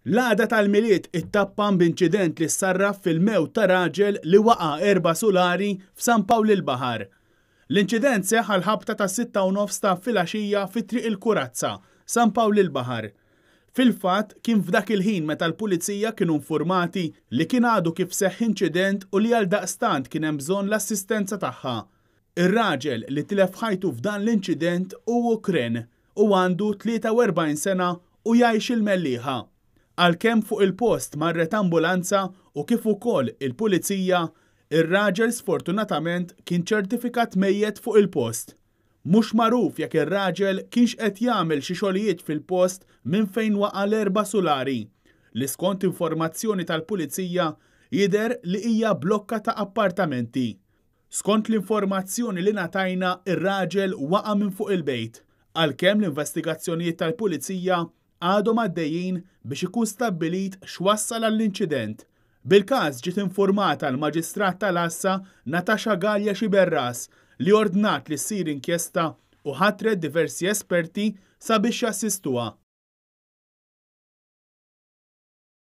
L-għada tal-Milied ittappan b'inċident li ssarraf fil-mewt ta' raġel li waqa' erba' sulari f'San Pawl il-Baħar. L-inċident seħħ għall-ħabta tas-6:30 ta' filgħaxija fi Triq il-Kurazza, San Pawl il-Baħar. Fil-fatt, kien f'dak il-ħin meta l-Pulizija kienu nfurmati li kien għadu kif seħħ inċident u li għaldaqstant kien hemm bżonn l-assistenza tagħha. Ir-raġel li tilef ħajtu f'dan l-inċident hu Ukren u għandu 43 sena u jgħix il-Mellieħa. Għalkemm fuq il-post marret ambulanza u kif ukoll il-Pulizija, ir-raġel sfortunatament kien ċertifikat mejjet fuq il-post. Mhux magħruf jekk ir-raġel kienx qed jagħmel xi xogħlijiet fil-post minn fejn waqa' l-erba' sulari, li skont informazzjoni tal-Pulizija jidher li hija blokka ta' appartamenti. Skont l-informazzjoni li ngħatajna ir-raġel waqa' minn fuq il-bejt, għalkemm l-investigazzjonijiet tal-Pulizija għadhom għaddejjin biex ikun stabbilit x'wassal għall-inċident. Bil-każ ġiet infurmata l-Maġistrat tal-Għassa Natasha Galea Sciberras li ordnat li ssir inkjesta u ħatret diversi esperti sabiex jassistuha.